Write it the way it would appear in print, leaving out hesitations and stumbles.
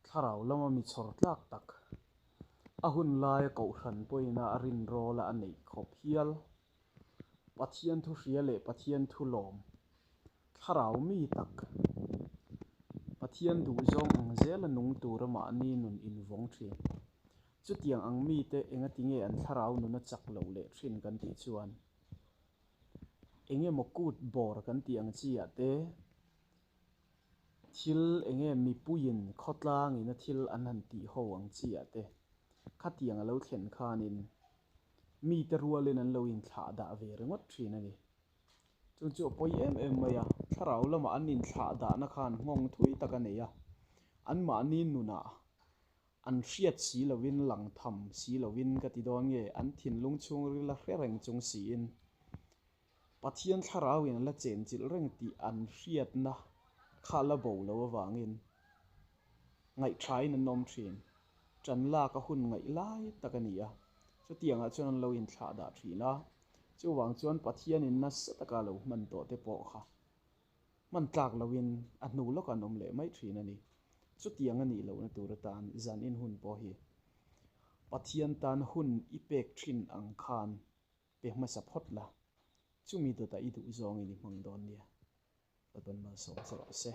Thlarau lama mi chhawr tlak tak, a hun laia kohhran pawhina a rinrawla a neih khawp hial, Pathian thu hria leh Pathian thu lawm, thlarau mi tak, Pathian duhzawng ang zela nung tura mahni nun invawng thin. Chutiang ang mite engatinge an thlarau nun a chak loh leh thin kan tih chuan engemaw kut bawr kan tih ang chi ah te, Thil enge mipuiin khawtlangin a thil an han tih ho ang chi ah te khatiang a lo thlen khanin mite rualin an lo inthlah dah ve ringawt thin a ni. Chung chu a pawi em em mai a, thlarau lamah an inthlah dahna khan nghawng thui tak a nei a, anmahni nunah an hriat si lovin lang tham si lovin ka ti dawn nge an thinlung chhungril a hre reng chung siin Pathian thlarauin a la chenchilh reng tih an hriatna kha la bo lo avangin ngaihṭhain an awm ṭhin. Ṭan lak a hun ngaih lai tak a ni a, chutiangah chuan an lo inthlah dah ṭhin a, chuvang chuan Pathianin nasa taka a lo hman tawh te pawh kha hman tlak loin a hnu lawkah an awm leh mai ṭhin a ni. Chutiang a nih lohna tur atan zan in hun pawh hi Pathian tan hun i pek ṭhin ang khan Pe hmasa phawt la, chumi dawtah i duh zawngin i hmang dawn nia. Lalpan malsawm che rawh se.